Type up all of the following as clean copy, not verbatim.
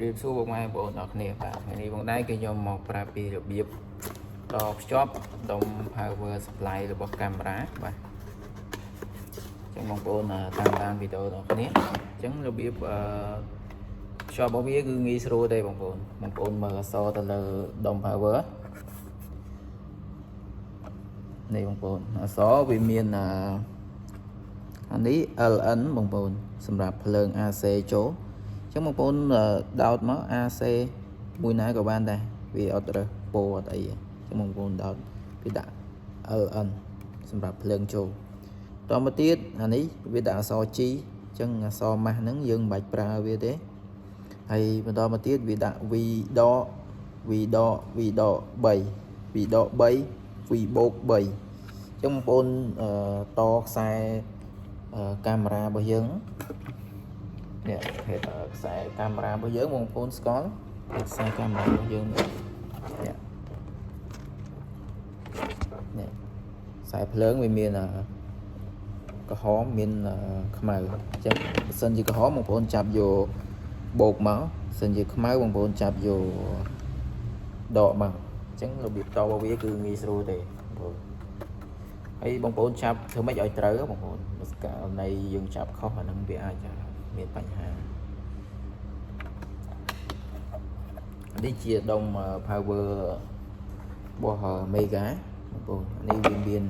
រាបសួរបងប្អូនអរគ្នាបាទថ្ងៃនេះបងដែរគឺខ្ញុំមកប្រាប់ពីរបៀបតភ្ជាប់ដុំ power supply របស់កាមេរ៉ាបាទអញ្ចឹងបងប្អូនតាមដានវីដេអូដល់គ្នាអញ្ចឹងរបៀបអឺភ្ជាប់របស់វាគឺងាយស្រួលទេបងប្អូនបងប្អូនមើលអក្សរទៅលើដុំ power នេះបងប្អូនអក្សរវាមានអឺអានេះ LN បងប្អូនសម្រាប់ភ្លើង AC ចូលអញ្ចឹងបងប្អូនដោតមក AC មួយណាក៏បានដែរវាអត់រើសពោអត់អីទេអញ្ចឹងបងប្អូនដោតវាដាក់ LN សម្រាប់ភ្លើងចូលតមកទៀតអានេះវាដាក់អក្សរ G អញ្ចឹងអក្សរម៉ាស់ហ្នឹងយើងមិនបាច់ប្រើវាទេហើយបន្តមកទៀតវាដាក់ V ដក V ដក V ដក3 V ដក3 V បូក3អញ្ចឹងបងប្អូនអឺតខ្សែកាមេរ៉ារបស់យើងនេះភេទខ្សែកាមេរ៉ារបស់យើងបងប្អូនស្គាល់ខ្សែកាមេរ៉ារបស់យើងនេះនេះនេះខ្សែភ្លើងវាមានក្រហមមានខ្មៅអញ្ចឹងបើសិនជាក្រហមបងប្អូនចាប់យកបូកមកបើសិនជាខ្មៅបងប្អូនចាប់យកដកមកអញ្ចឹងរបៀបតរបស់វាគឺងាយស្រួលទេបងប្អូនហើយបងប្អូនចាប់ធ្វើម៉េចឲ្យត្រូវបងប្អូនបើករណីយើងចាប់ខុសអាហ្នឹងវាអាចមានបញ្ហានេះជាដុំ power របស់ Mega បងប្អូននេះវាមាន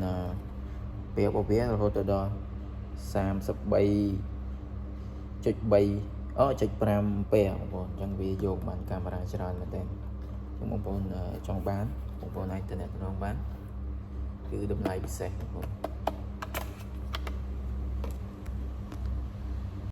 ពេលរបស់វារហូតទៅដល់33.3អូចុច5ពេលបងប្អូនអញ្ចឹងវាយកបានកាមេរ៉ាច្រើនមែនទែនអញ្ចឹងបងប្អូនចង់បានបងប្អូនអាចទំនាក់ទំនងបានគឺតម្លៃពិសេសបងប្អូន។